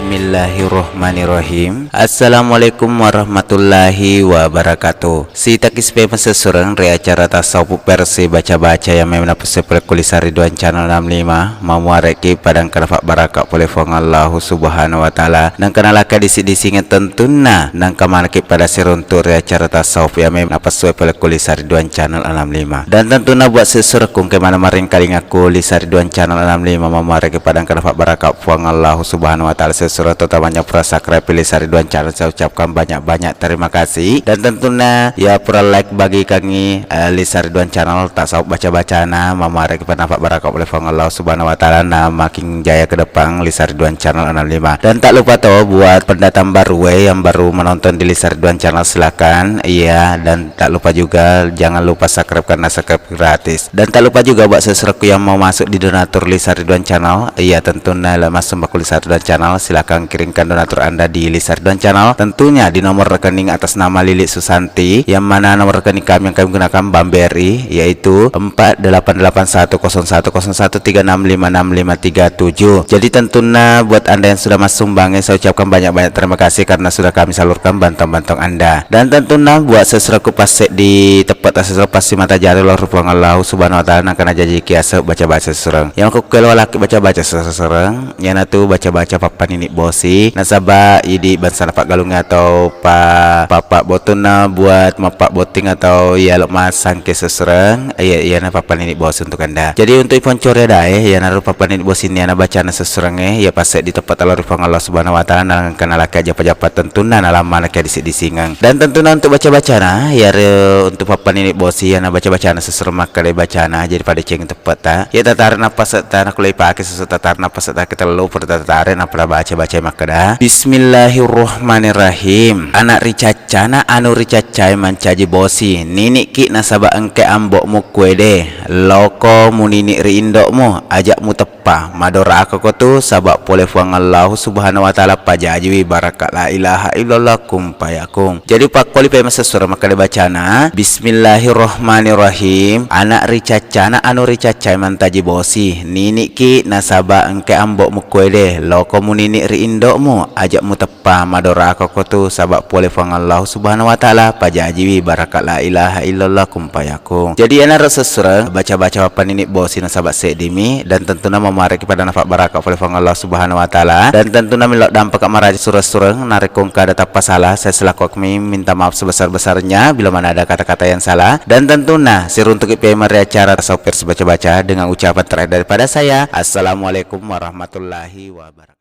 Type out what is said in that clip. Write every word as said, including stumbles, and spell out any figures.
Bismillahirrahmanirrahim. Assalamualaikum warahmatullahi wabarakatuh. Sitakis pe masessureng ri acara tasawuf versi baca-baca yang memang napasepele kulisari duan channel enam lima. Mamuareki padang kada fabbaraka pole Fuang Allahu Subhanahu wa Ta'ala. Nangka nalaka disi-disingeng tentunna. Nangka manaki pada siruntu ri acara tasawuf yang memang napasue pele kulisari duan channel enam lima. Dan tentunna buat sessurekku engka mana maringkalingaku lisari duan channel enam lima, mamuareki padang kada fabbaraka Fuang Allahu Subhanahu wa Ta'ala. Sessureng to tamanya pura subscribe lisari duan channel, saya ucapkan banyak-banyak terima kasih. Dan tentunna ya pura like bagikangi, eh, lisari duan channel tasawuf baca-bacana, mamuareki padang fabbaraka oleh Fuang Allahu Subhanahu wa Ta'ala, na makin jaya ke depan lisari duan channel enam lima. Dan tak lupa to buat pendatang baru, eh, yang baru menonton di lisari duan channel, silakan. Iya, dan tak lupa juga, jangan lupa subscribe karena subscribe gratis. Dan tak lupa juga buat sessurekku yang mau masuk di donatur lisari duan channel. Iya, tentunna la masuk bakku lisari duan channel, silakan kirimkan donatur Anda di lisari duan channel. Tentunya di nomor rekening atas nama Lili Susanti, yang mana nomor rekening kami yang kami gunakan Bank B R I, yaitu empat delapan delapan satu kosong satu kosong satu tiga enam lima enam lima tiga tujuh. Jadi tentunna buat Anda yang sudah masuk sumbangan, saya ucapkan banyak-banyak terima kasih karena sudah kami salurkan bantuan-bantuan Anda. Dan tentunna buat sessurekku passeddi teppetta sessureng pasti mata jari lao ri Fuang Allahu Subhanahu wa Ta'ala, nangka najaji kiaseng baca-baca sessureng. Yang ku kelo laki baca-baca sessureng, iyanatu baca-baca pappanini bosi. Nasaba idi bangsa napaggalungi atau pa, papa botunna buat mappabbotting atau iyalo masangke sessureng, iya, iyana pappanini bosi untuk Anda. Jadi untuk iponcore dae, iyanaro pappanini bosi niana bacana sessurengnge, iya passeddi teppetta lao ri Fuang Allah Subhanahu wa Ta'ala, nangka nalaki ajappa-jappa tentunna nalammanaki disi-disingeng. Dan tentunna untuk baca-bacana, iyaro untuk pappanini bosi, iyana baca-bacana sessureng makkeda bacana, jadi pada ceng teppetta. Iya tatare nappasetta, nakulle ipake sesu tatare nappasetta ke tellu, pura tatare nappa baca-baca makkeda. Bismillahirrahmanirrahim. Anak ricaccana anu ricaccai mancaji bosi, niniki nasaba engke ambo'mu kuede, loko munini ri indo'mu, aja muteppa, madoraka kotu, saba pole Fuang Allahu Subhanahu wa Ta'ala pajajiwi baraka la ilaha illallah kun fayakun. Jadi pakkoli pe masessureng makkeda bacana, Bismillahirrahmanirrahim. Anak ricaccana anu ricaccai mantaji bosi, niniki nasaba engke ambo'mu kuede, loko munini ri indo'mu, aja muteppa, madoraka kotu, saba pole Fuang Allahu Subhanahu wa Ta'ala pajajiwi baraka la ilaha illallah kun fayakun. Jadi iyanaro sessureng baca-baca pappanini bosi nasaba seddimi, dan tentunna mamuareki pada nafabbaraka pole Fuang Allah Subhanahu wa Ta'ala. Dan tentunna millau dampaka maraja sureng-sureng, narekko engka ada tappa sala, saya selaku admin minta maaf sebesar-besarnya bila mana ada kata-kata yang salah. Dan tentunna siruntuki pemeri acara tasawuf versi baca-baca dengan ucapan terakhir daripada saya, Assalamualaikum warahmatullahi wabarakatuh.